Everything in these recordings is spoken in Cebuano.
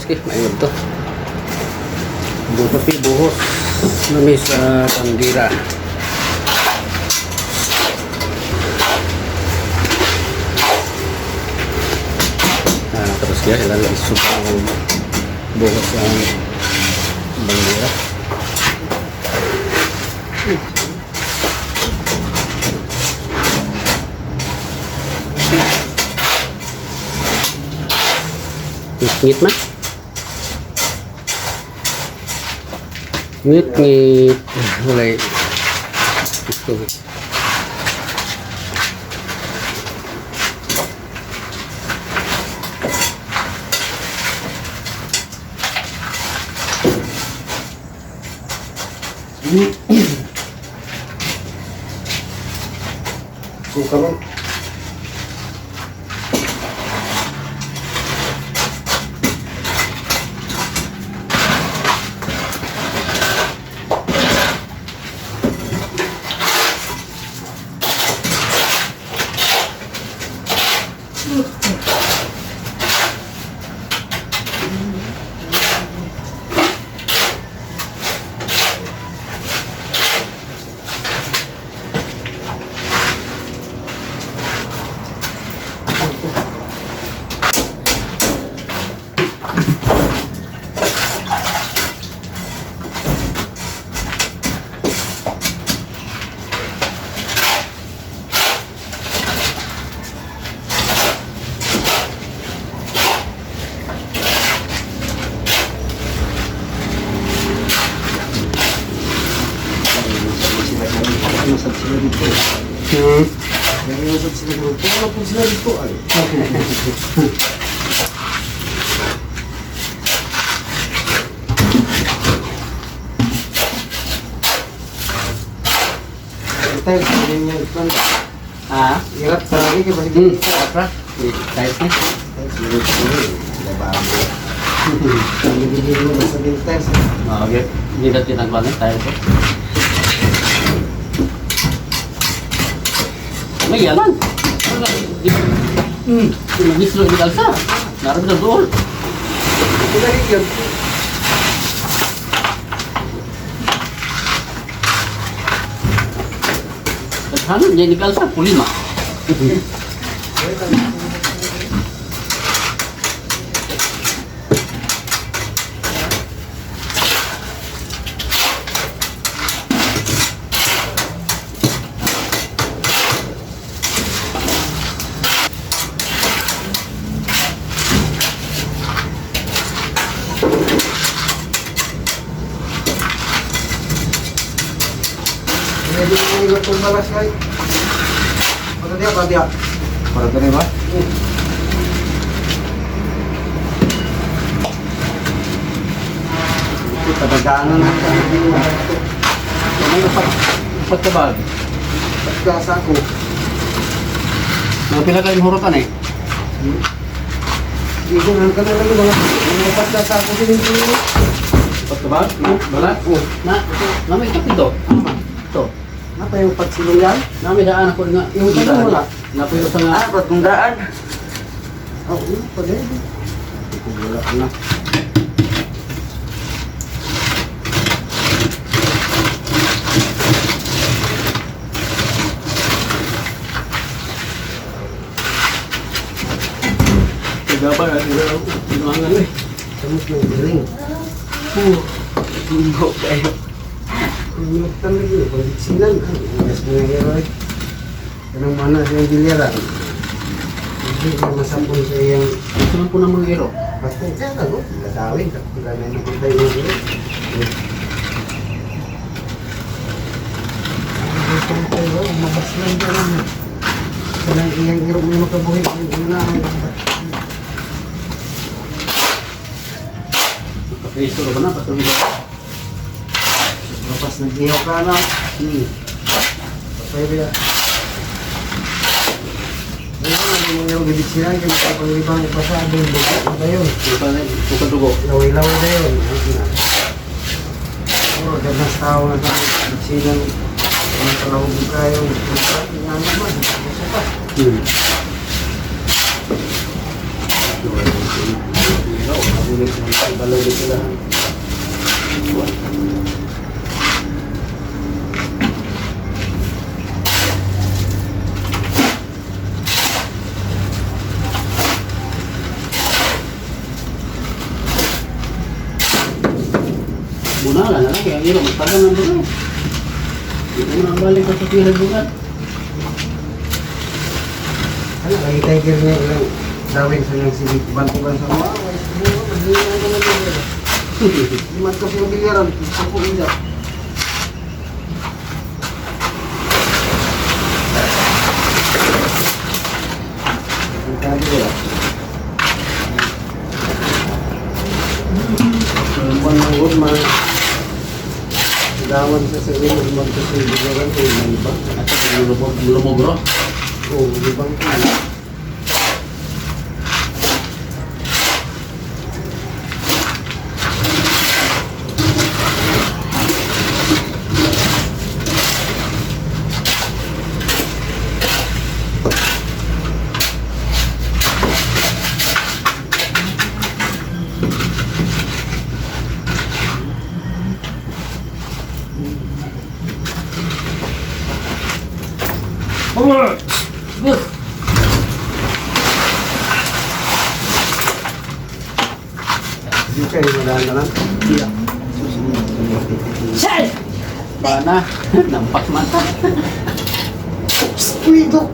Sige, maayod to. Buhos, buhos. Nami sa bandira. Ah, tapos kaya sila lang subang buhos ang bandira. Ngit man. Ngit ngit. Walay. Gusto. Suka mo. Masad sila dito. Masad sila dito. Wala po sila dito ay. Tayo sa niya iklan. Ah? Hirap sa lagi kay basig. Kapra. Tiles ni. Hindi mo sa tiles. Ah, okay. Hindi na tinagwan ni tiles. Eh. May yalan. Magislo ni kalsa. Naroon na doon. Ito lagi yun. Taghanon niya ni kalsa pulima. Hindi mo nila itong balas kay. Para diya, para diya. Para dali ba? Ito, padagaanan na ito. Hindi mo ito. May upat upat ka bag. Pagkasa ko. Mga pila kayong hurutan eh. Hindi ko nang kanila yung mga mga pagkasa ko din ito. Upat ka bag? No? Wala? Oh, Na, na may ikap ito. ama. Ito. Napa yung pagsilungan? Na may daan ako nga. Yung tanong wala. Napuyo sa nga. Ah, patunggaan. Oo, oh, pwede. Wala na. Kagaba na inuangan eh. Samot ng giling. Oh, bumbo kayo. Ang magtan lagi, pagsilan. Ang gas mo yung hero eh. Kanang mana sa iyang gilyaran. Hindi ko masapon sa iyang Ito lang po ng mga ero. patay. Kaya lang, oh, ladawin. Kapila na yung patay ng gilo. Ang tayo, mabas lang dyan. Kanang iyang iro mo makabuhi. Ang una ang Nakapiso ba na? Patuloy ba? Lapas naghihaw ka na. Patay ba? Ayun, ang mga yung gibit sila, yung makapanglibang ipasado, dugo na yun. Ito pa rin. Bukod dugo. Laway-laway na yun. Ayun na. Puro, ganas tao na sa silang mga talawag kayo. Nga naman, isa pa. Nagulit ng balaw dito lang. Bunala na lang, kaya iro, magtagal ng bunal. Hindi mo na balik sa tira bugat. Ano, lagi tiger niya ilang dawin sa niyang silid. Bantugan sa mga, ay, siguro, maghihina ka na dito. Lima to sa bilyaran, 10 inda. Ang kali wala. Ang buwan ng gud, mga dawan sa sarili, lima to sa bilyaran, ay, may ba? At lumubog, lumubog ro. Oo, ibang kali. Good. Hindi kayo madaan na lang. Iya. Sal! Bana, nampak mata. Uy, dok!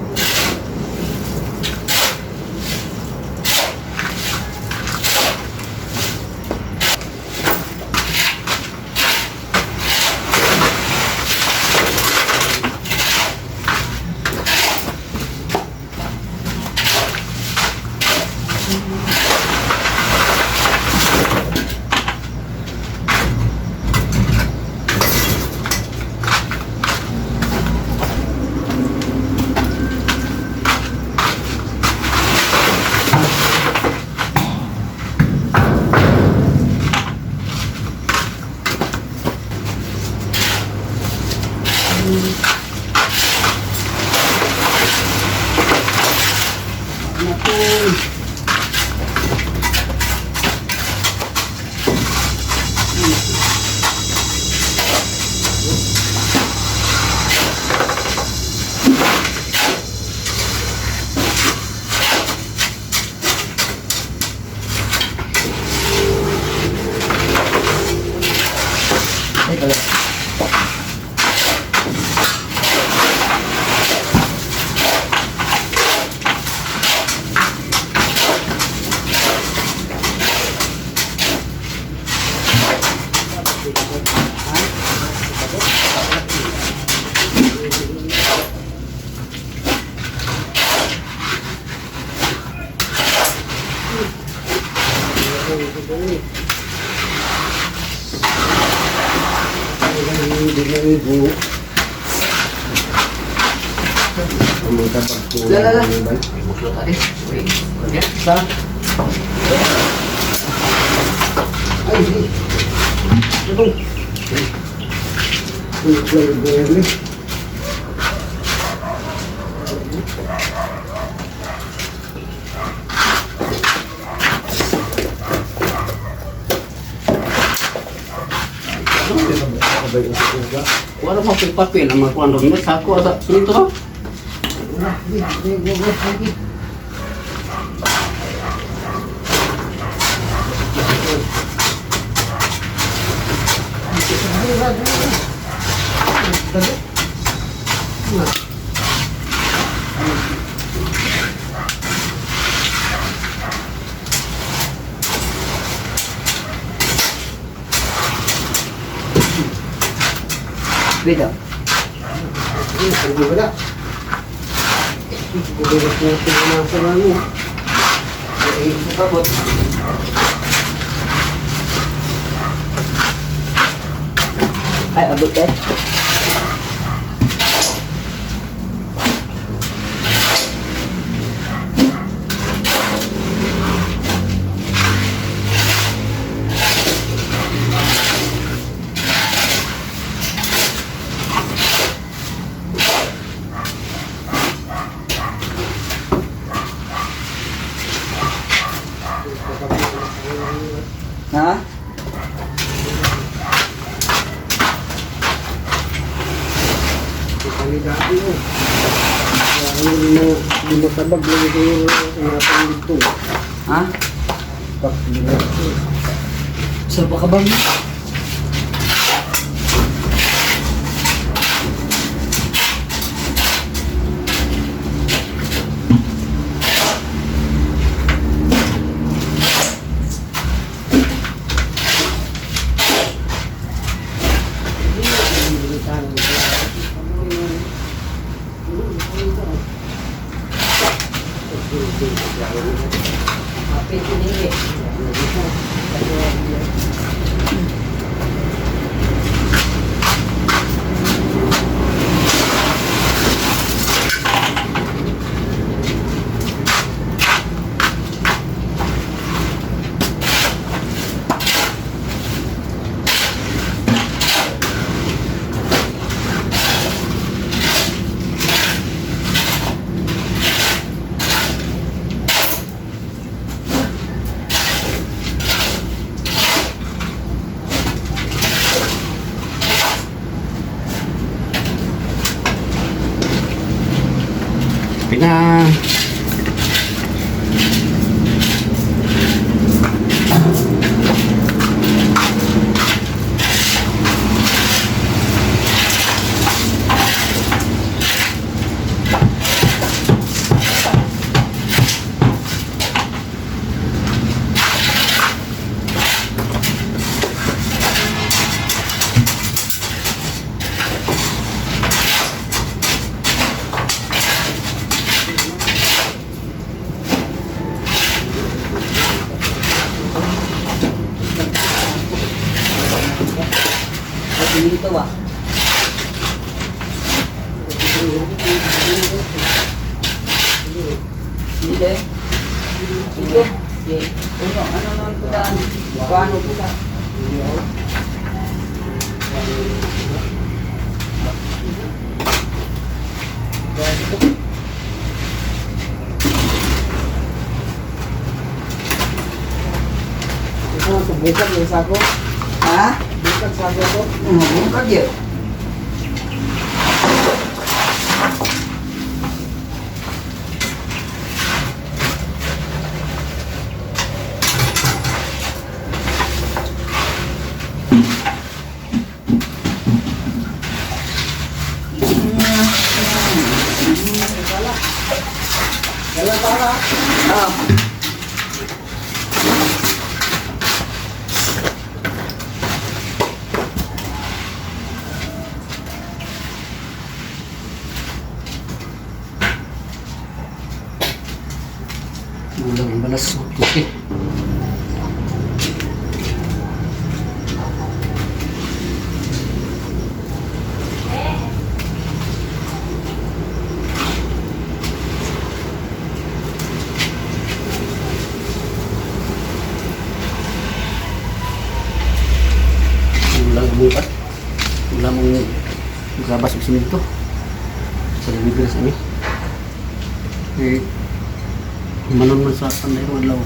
Naku. Ay, pala. La, la, la. May buklot ate. Wait. Okay. Sa? Ay, ay. Ito. Uy, uy, uy, uy. Wala pa papel ang mga kuwan ron. Sako sa sunito ba? Wala, hindi, hindi, hindi, hindi. Wait ah. Hindi wala. Hindi na po nasa ano. Ay, Kapot. Ay, abot eh. Ha? Kalidad mo. Ano mo, di mo tabag lagi siguro inatang dito. Ha? Pak, di mo. Sa pa ka ba mo? Pina. Dito ba? Hindi. Ito. Ano, ano naman po daan? Paano po ka? Ito, bukag yung sako. Ha? Bukag sako ko. Bukag yun. Dala para. Ah. Gulang ang balas. Okay. Gulang ang bukat. Gulang ang grabas og simento. Sa delivery sa ini. Eh, manon man sa panday adlaw.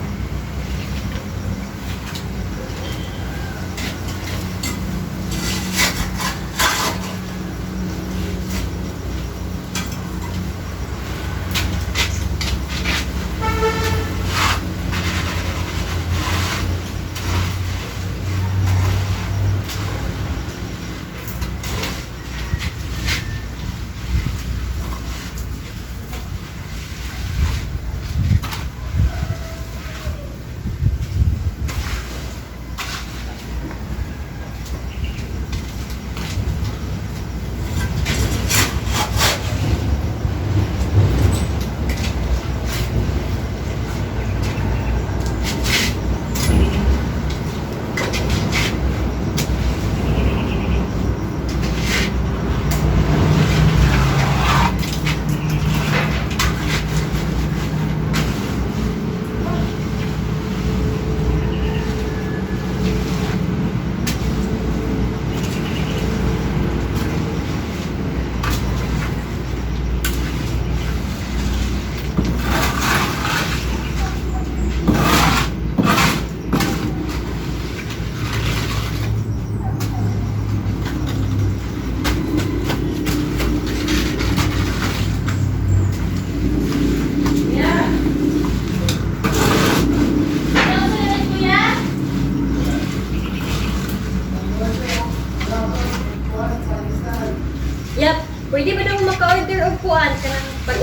og kuan kanang pag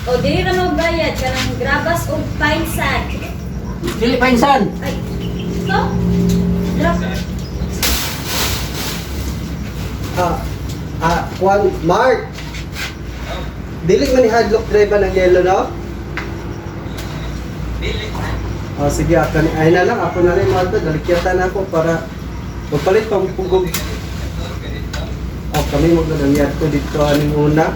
O dili ra mo bayad kanang grabas og pine sand. Dili pa insan. Ay. So? Grab. Juan, Mark. Dili man ni hadlock driver ng yellow, no? Dili. Oh, sige, ako ni ay na lang, ako na rin mga to, dalikyatan na ako para magpalit pang pugog. Oh, kami mo na lang ko dito aning una.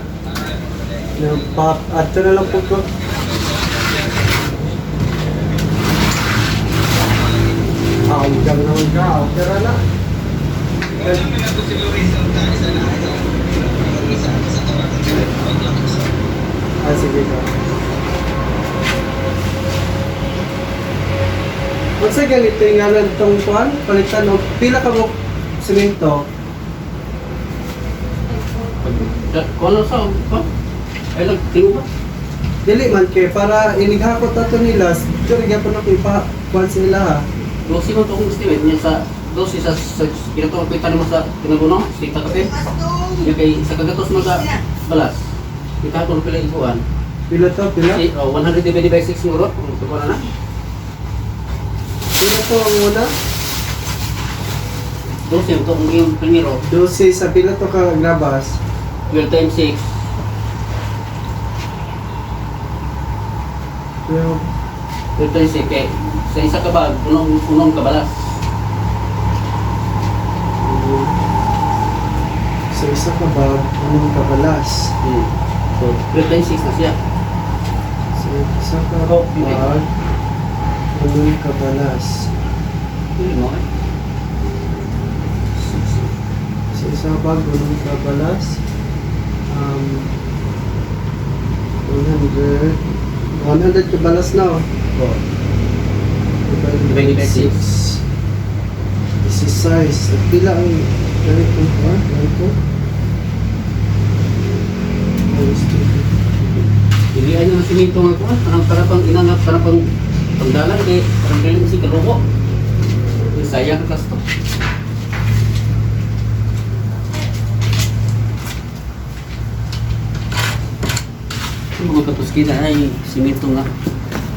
Na pa adto na lang po ko. Ah, ikaw na ka, okay ra na. Ah, sige ka. Unsa ganito yung ngalan tong kuan? Palitan og pila ka mo semento? Kuan lang sa kuan. Ay lang tingo ba? Dili man kay para inighakot ato nila, diri gyapon ako ipa kuan sila ha. 12 mo to kung estimate niya sa 12 sa kinato ang kwenta nimo sa tinaguno, sita kape. Yung kay sa kagatos mo sa balas. Kita ko pila ikuan. Pila to, pila? Si, oh, 100 divided by 6 siguro. Kung tuwa na na. Pila to ang una? 12 to kung yung primero. 12 sa pila to ka grabas. 12 times 6. 12. 12 times 6 kay sa isa ka bag, punong punong ka balas. Sa isa ka bag, anong kabalas? So 12 times 6 na siya. Sa isa ka Oh, hindi. bag, anong kabalas? Hindi mo eh. Sa isa bag, anong kabalas? 100. 100 kabalas na oh. Oh. Divided by six. This is size. At pila ang ganito ba? Ganito? Minus two. Dilian nyo ng simento nga kuan, parang para pang inangat, para pang pangdalan kay parang dili mo si kaluko. Yung sayang ang gasto. Yung mga katuskina ay simento nga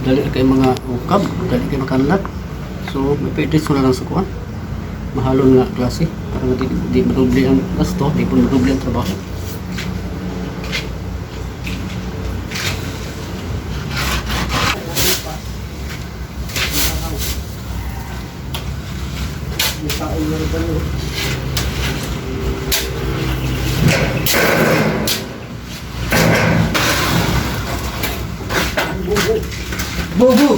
dali kay mga ukab, dali kay makanlat. So, may pwede na lang sa kuan. Mahalon nga klase para nga di madoble ang gasto, di po madoble ang trabaho. May tao na rin ba no? Bobo!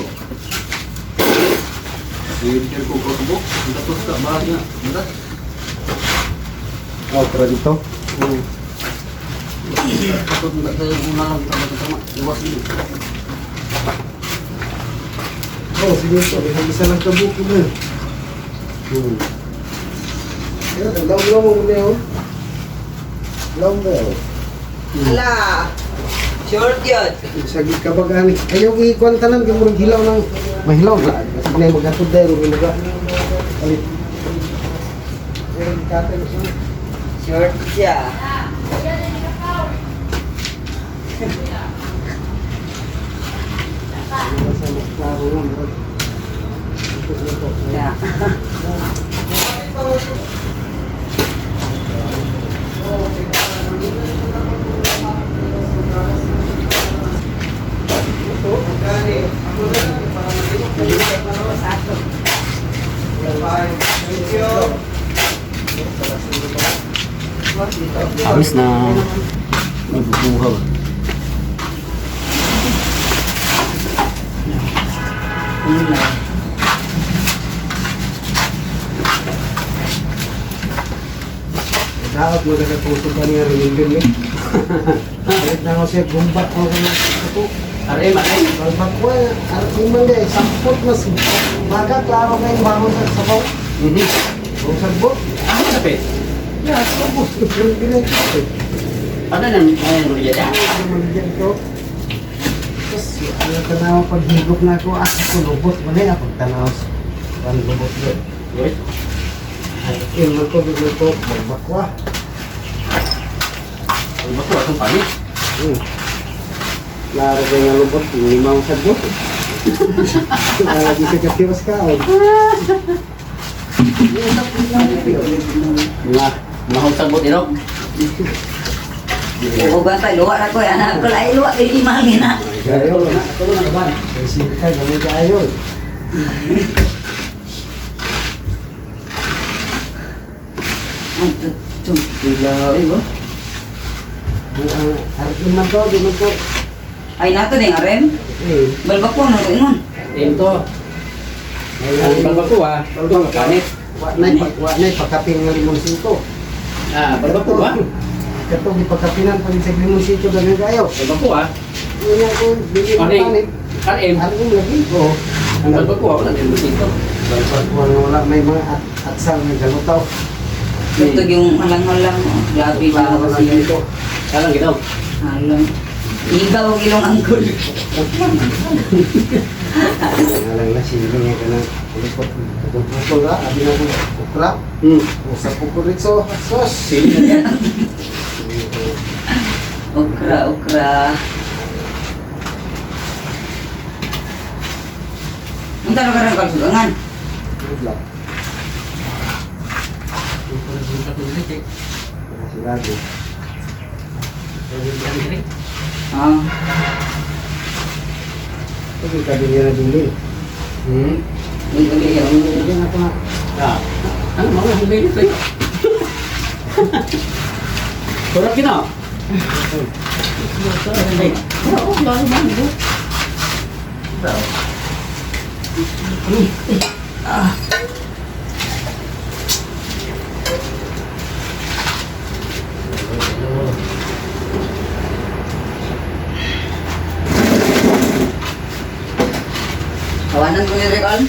Hindi ko ko Ang tapos ka ba nga? Ang Oh, tara dito. Oo. Tapos na tayo una lang tama tama. Iwas din. Oh, sige to. May isa lang kabuko na. Yan, law-law mo na oh. Law-law. Ala! Short yun. Sa kabag ani. Ayaw ikuan tanan kay murag hilaw ng mahilaw la. Sige na magatod dahil og lugar. Alit. Pero katay mo siya. Short siya. Sa mas klaro nga, murag. Ito, ito. Yeah. Amis na nabubuhaw. Una. Daot mo na puso pa niya rin yun eh. Alit na ako siya, gumbat ako na ito. RM, RM. Balbakwa, arat mo man eh, sampot mas baga, klaro kayong bangon sa sabaw. Kung sagbot, Ano kapit? ya, sabot. Yung ginagawa eh. Ano nang ay ano yan? Ano man yan to? Tapos, ano tanaw, paghigop na ako, asa ko lubot, wala na pagtanaw. Ang lubot yun. Yes. Ay, yun man ko, bigla ko, balbakwa. Ang bato atong panit. Laro ko nga lubot, limaw sa bot. Lagi sa katiwas ka. Oh. Mga mahog sagbot ino. Oo ba tayo, luwa na ko. Eh. Anak ko lang, luwa. Kaya imangin na. Kayo, Ito na naman. kasi ka, gamay kayo. Ang tutong. Ilaw ba? Ang harapin man to, di man to. Ay, nato din, arem. Eh, Balbak ko, nung ingon. Ito. Ang balbako ah. Balbako panit. Wa na'y pagkapin ng limonsito. Ah, balbako ba? Katong ipagkapinan pa sa limonsito ganun kayo. Balbako ah. Yun nga ko, dili mo Ano panit. RM. Harapin lagi. Oo. Ang balbako ah, wala din dito. Balbako ang wala may mga atsal nga galutaw. Ito yung halang-halang. Oh. Grabe ba Wala kasi. dito. Alang ginaw. Halang. Igaw ang ilong angkol. Ngalang na sili nga ka ng kulipot. Pukul-pukul ra, abi na ko ukra. Usa pukul ritso, sos. Sili na. Okra, okra. Ang tanong ka rin kalsugangan. Good luck. Sigurado. Ah. Ito kabi niya na dili. Yung gabi yun. Hindi na ito nga. Ah. Ano mga huli nito yun? Kurang ginaw. Oo, lalo ba? Kawanan ko ni Recon.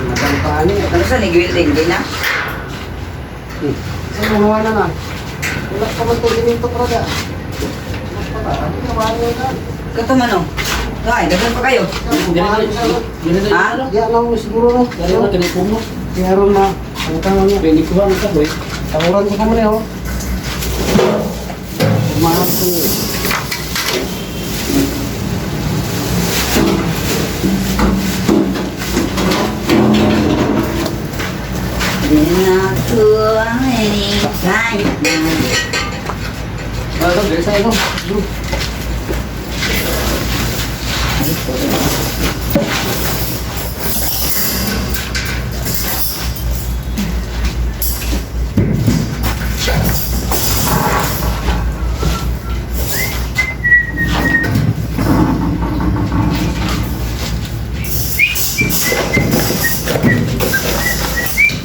Matampaan niya. Ano sa nag-building? Di na? Sa mga na na. Wala pa man ito gininto prada. Wala pa ba? Ano yung wala na? Kato man oh. Ay, daghan pa kayo. Ha? Di alam mo siguro no. Dali na kini mo. Kaya ron ma. Ang tanong niya. Pwede ko ang kahoy. Tawuran ko kamo niyo. Mahal ko. Di na ko anytime. Ah, dali sa ito. Ay, sorry.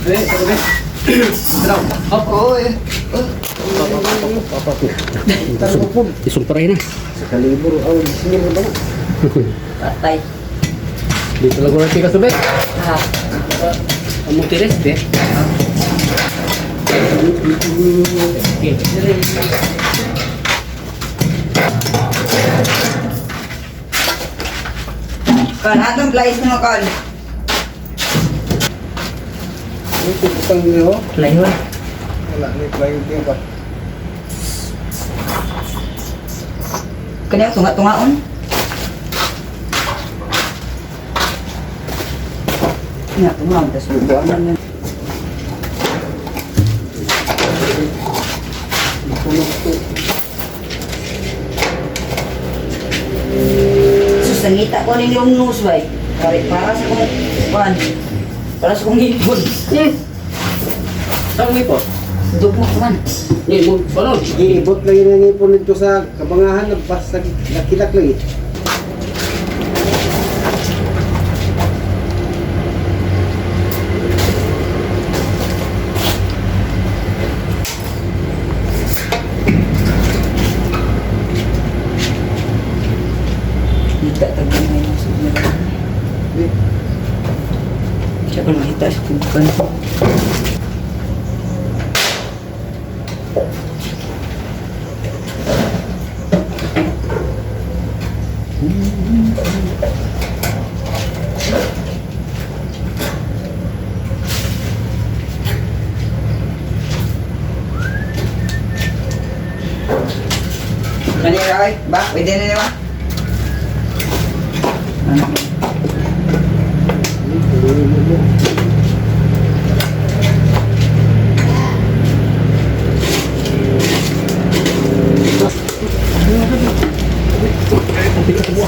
Eh, sabi. Draw. Hop. Oo eh. Isumparay na. Sa kalibro, aw, sino ba? Patay. Dito lang ko lang tika sube. Ah. Ang mutiris, eh. Okay. Kan, atong place na mo, Kan. Ano putang niyo? Plywood. Wala ni plywood niyo ba? Kanya, tunga-tungaon. Nga, tungaon. Tapos, buwan na. Sus, nangita ko ninyo yung nose, bay. Para, para sa kong, kuan. Para sa kong ipon. Saan mo ipot? Dugmok man. Ni mo, balon. Giibot lang yun ang ipon nito sa kabangahan, basta nakilak lang eh. Hita, tagal na yung nose. Eh, Siya ko nakita sa kukan. oy. Ba, pwede na naman. Ano?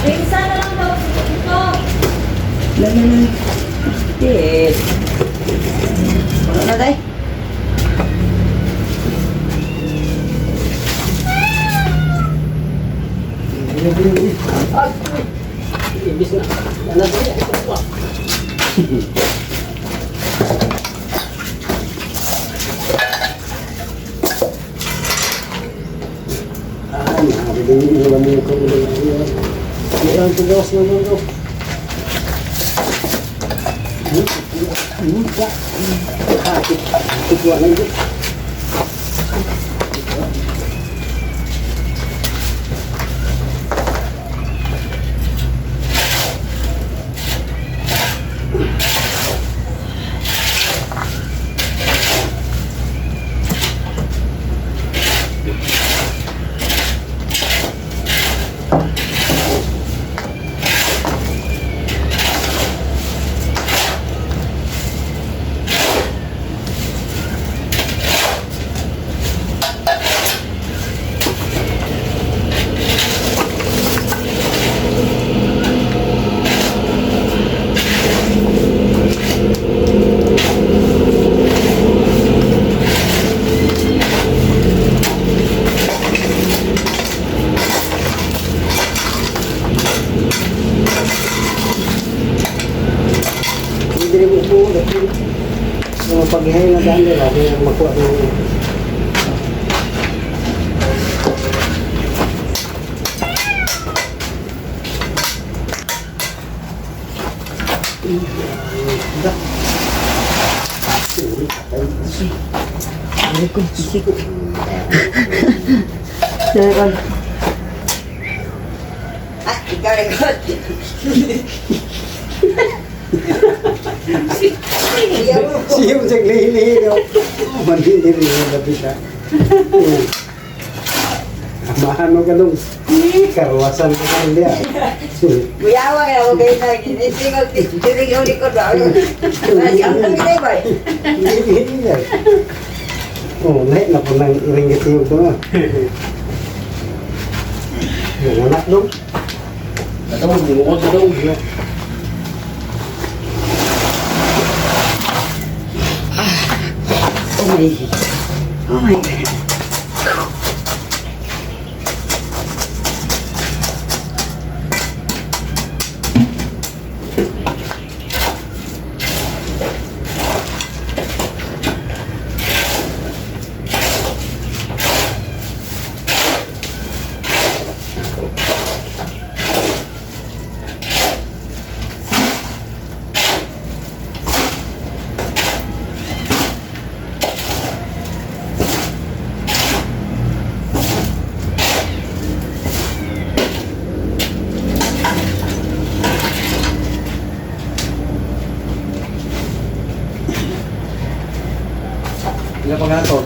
Rinsa na lang daw ito. Lang, lang, lang. Yes. Wala na tayo. Ibis na. Ano ba yan? Ito pa. Ah, nakakabili mo lang yung kagulo na yun. Meron ito gawas na mundo. Ito lang yun. Hindi rin mo po. Mga paghihay na daan nila, kaya makuha ng. Ay ko, sisi ko. Sorry. Ah, ikaw record. Siya mo siya lihi-lihi daw. Manhihiri na gabi siya. Amahan mo ka nung karwasan ka sa hindi ah. Kuyawa kaya ako kayo na ginising ko tiring yung likod ba? Ang ang gina ba? Lihi-lihi yan. Oh, naik na po nang ringgit yung ito ah. Yung anak dong. Ito, bumukod na daw. Oh my. Oh my God. Ilan pa nga to?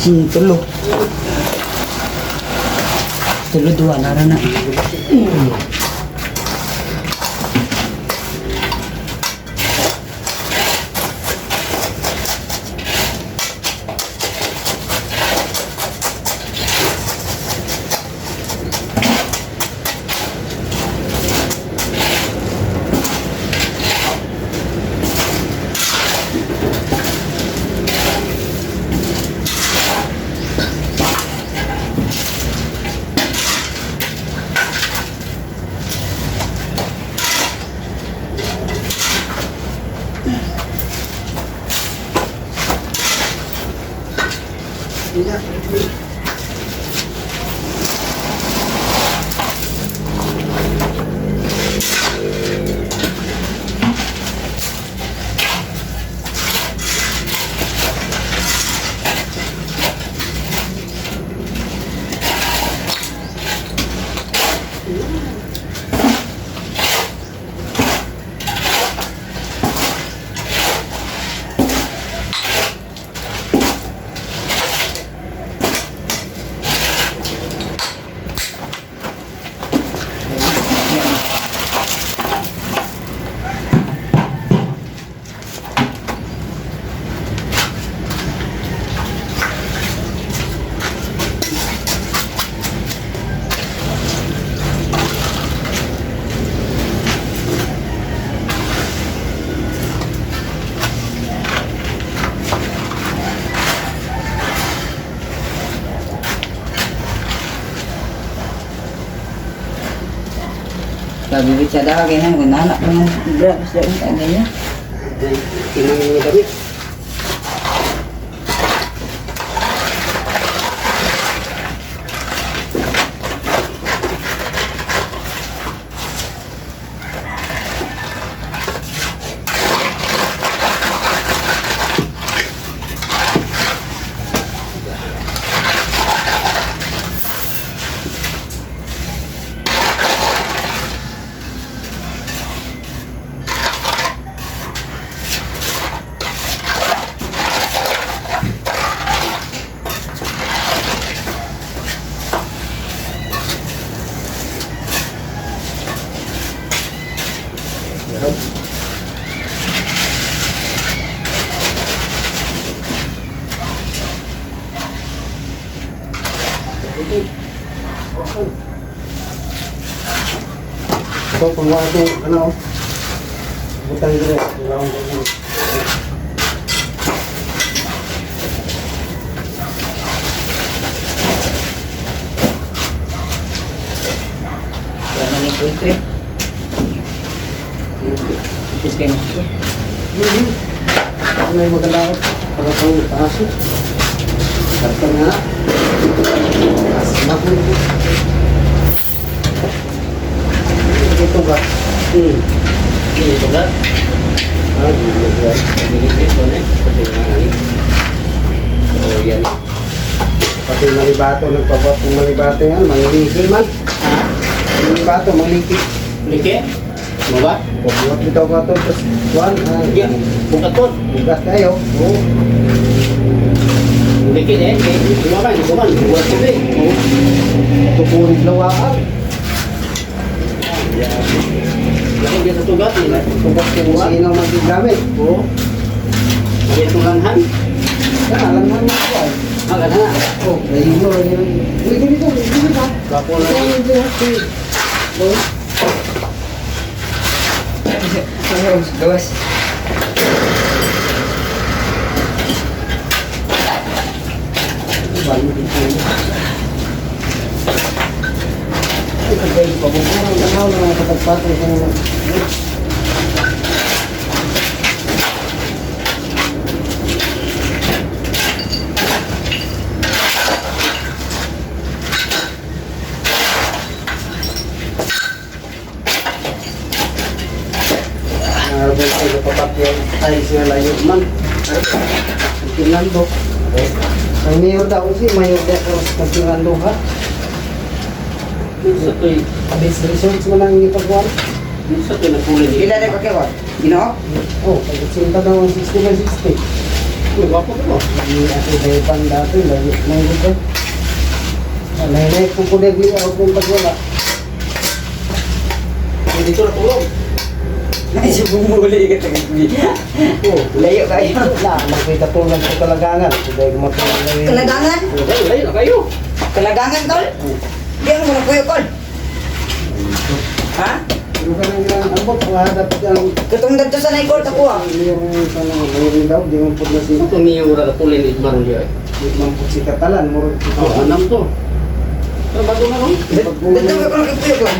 Sin tulo. Tulo duwa nara na. Sabi ko siya daw kay nang nanak mo grabas daw ang tagay niya. Tinang mga damit. Ito, pang ito, ano, butang dire, round ano. Wala na ning poetry. Ipis kayo mo. Ako na yung maganda ako. Para pang taas. Karton nga. Ako na Ito ba? Ito ba? Ah, dito ba? Dito na. Pati nga ni. So, yan. Pati malibato, nagpabot ng malibato yan, mangliki man. Ha? Malibato, mangliki. Like? Mo ba? Pabuhat bitaw ka to, tapos one, ah, Yeah. Bukat po. bugas kayo. Oo. Like eh. Gumaman, gumaman. Bukat ko eh. Oo. Ito po rin lawaan. Laki dia sa tugat nila. Tugas kung sino magigamit. Oo. Laki itong. Yan, alam na naman ko ay. Ah, ganhan. Oh, ayun mo, ayun. Uy, dito, dito, dito. Gapo na. Dito, dito. Oh. Gawas. Ay, pagkain pa po. Ang tanaw na mga kapagpatong sa mga. Nangarbol ko sa papakyan tayo siya layo man. Ang Fernando. Ang mayor daw si mayor daw sa Fernando ha. Sa to'y, Best results man ang ipagkuhan. sa to'y nagkulay niya. Pila na pa kayo? Ginoo? Oh, pag-utsinta daw ang 60 by 60. Uy, gwapo ko mo. Hindi ako dahil pan dati, lagi nang gusto. Nahinay ko po dahil ako kung pagwala. Hindi dito natulog. Ay, bumuli ka tagagbi. Oh, Layo kayo. wala, makita tulad sa kalagangan. Dahil matulog na yun. Kalagangan? Layo, layo na kayo. Kalagangan tol? Di ako mo kuyo kol. Ha? Ano ka nang ilang ambot, mga dapat ang Katong dagto sa naikol ta kuha. yung sana mayroon daw, di man po na si Ito kung miyura na kulay ni Maron diya. di man po si Katalan, murag Oh, anam to. Pero bago na ron. Dagto ka kuno kuyo kol.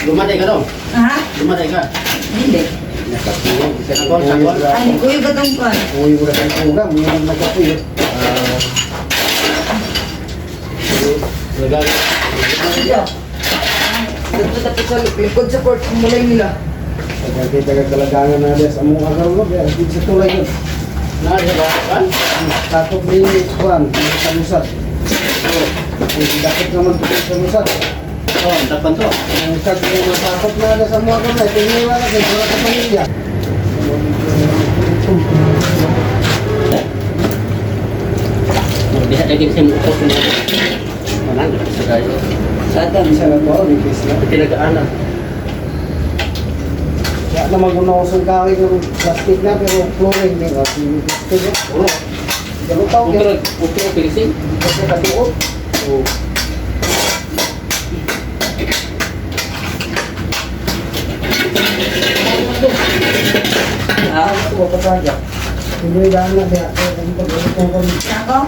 Lumaday ka daw. Ha? Lumaday ka. Hindi. Sagol, sagol. Ay, kuyo ka tong kol. Uy, wala kang kuga, murag nagkapuyo. Lagay. Siya. Dagto tapos sa likod sa court ang mulay nila. Pagkakita ka kalagangan na des, among agaro, kaya di sa tulay yun. Na, di ba? Kan? Takot ni Juan, sa Musat. Ang dakot naman po sa Musat. Oh, dapan to. Ang kag yung matakot na na sa mga kamay, tingnan na kay wala sa pamilya. Diha lagi sa mo ko mo. Wala na sa kayo. Sa adam. Isa na to, ni Kisla. Pinag-aana. Kaya naman kung nausong kahoy ng plastic na, pero flooring din. O, plastic. Oh. Galutaw, Okay, okay, okay, sing. kasi katuot. Oh. Ha? Ito, patagya. Hindi daan na siya. Kaya kung pag-ulit ko kami. Ako?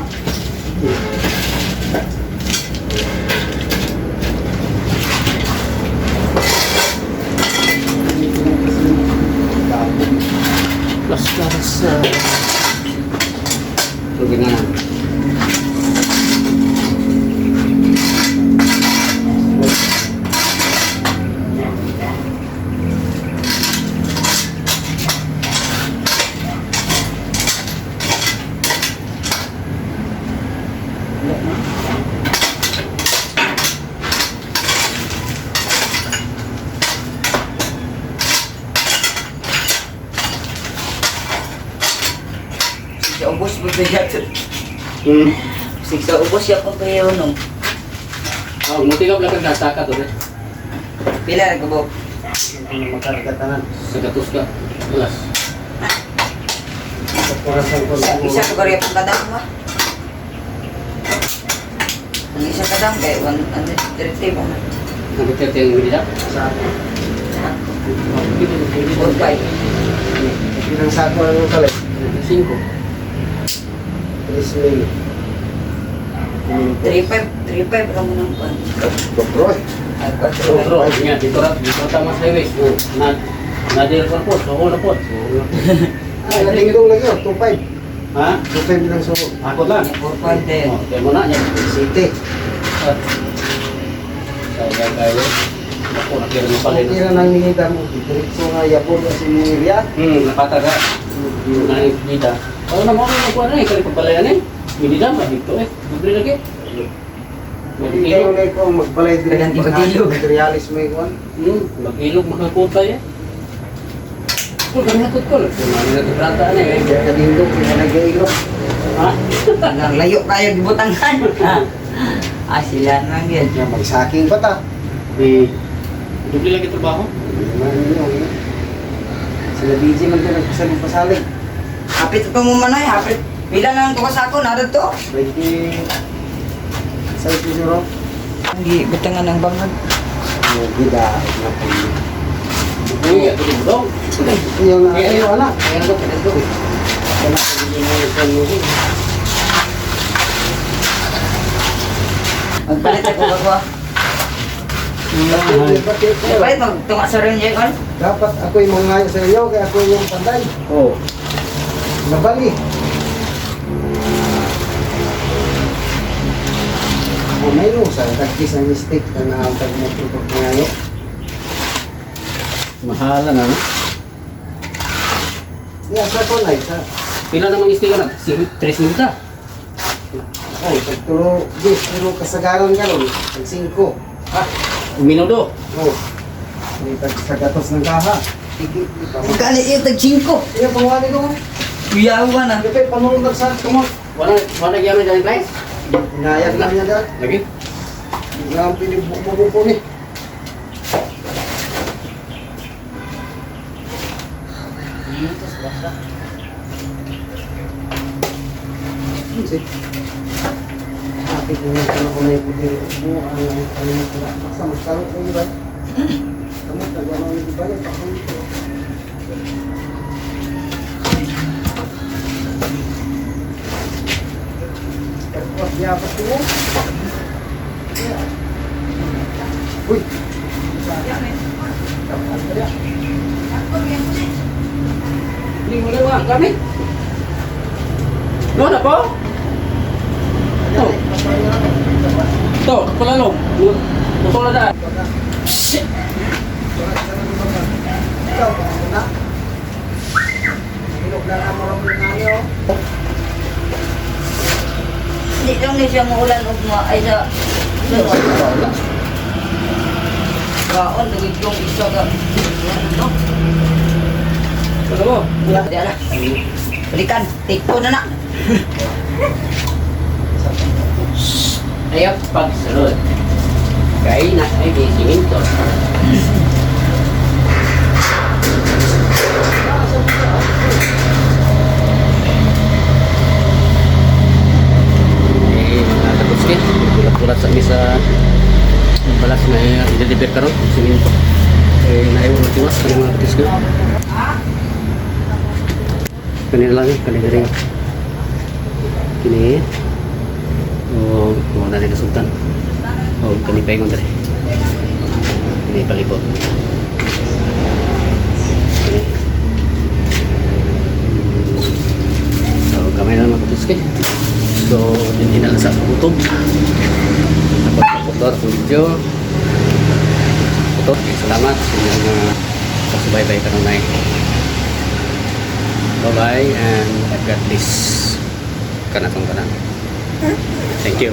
Para sa Tubig na lang. Sa ubos mo ba yato? Sa ubos ya kung kayo nung. Oh, muti ka lang kang saka to. Eh. Pila ra ko Ano makargatanan. Sa gatos ka. Alas. Sa purasan ko Isa, isa ka kaya pang kadam ba? Ang isa kadam kay 130 ba man? Nagtete ang minida. Sa ako. Four five. Ilang sako ang kalit? 5. 3 mil. 35, 35 ra mo nang kuan. Dobro eh. Ay, 4. Bro, nga dito ra dito ta mas highways. Oh, na na dito ko po, so na po. Ay, lingdong lagi oh, 2.5. Ha? 2.5 lang so. Ako lang. 4.5 din. Oh, kaya mo na niya. City. Sayang kayo. Ako na kaya mo pala. Okay na nang ningita mo. Diretso nga yapon na si Miria. Napataga. Na dita. Oh, na mo na ko na eh kali pabalayan eh. Minida ma dito eh. Libre lagi. Hindi kayo na ko magbalay din. Dagan ipagilog. Materialis may kuan. Mag-ilog makakutay eh. Kung kami nakot ko, kung ano na tibrata na eh. Kaya kadindog, kaya nag-iilog. Ha? Ang layo kayo gibutangan. Ah, sila nang yun. Kaya magsaking pa ta. Doble lagi trabaho. Hindi man ninyo, eh. Sila DJ man ka nagpasalig pasalig. Hapit pa mo manoy, hapit. Pila na lang ko sa ako, nara to. 20 sa siguro. Ang gibutangan ang bangag. Gida na po. Uy, ato din daw. Yung ayo ala. Kaya na ko, kaya ko. Magpalit ako ako. Magpalit magtunga sa rin yun. Dapat ako'y mangayo sa iyo kaya ako yung panday. Oh. Nabali. Oh, may lusa, tagkis ang mistake na naantag mo ito pag ngayo. Mahala na, no? Yeah, sa ko na, sa Pila namang isti ka na? Tres minuta. oh, tagtulo, di, pero kasagaran ka ron, tag 5. Ah, minudo. Oh, may tag sa gatos ng kaha. Iki, di pa. Magkali iyo tag 5. Iya, pangwali ko. Kuyawa na. Di pa, panulog sa kumot. Wala, wala gyud dyan, guys. Nayag lang niya dahil. Lagi. Ang pinibukbo ni. Kapit mo na ko na yung pwede mo ang ano mo pala. Basta magkalot ko yun ba? Kamot na gano'n yung iba yan. Pakulit ko. Tapos yapas mo. Uy! Tapos ka niya. Hindi mo lang ang kami. No na po? To. To, kulalong. Putol na daan. Shit. Ikaw, ako na. Ilog na lang mo rin na oh. Hindi lang ni siya maulan og ma ay sa Kaon lagi yung isa ka. Ano? Ano mo? Di ala. Balikan, take two na na. Ayap pagsunod. Kay na ay di siminto. Eh, mga katukski, gulat-gulat sa mi sa balas na i-deliver karon siminto. Eh, naiwan na tiwas sa mga katukski. Kanina lang, eh, kanina rin. Kini. O, kung na rin sultan. O, kani pa ingon dere. Kini palibot. Kini. So, dinhi na lang sa kutob. Napagpaputol akong video. Ito, salamat sa inyong mga pagsubaybay kanunay. Bye-bye and God bless kanatong tanan. Thank you.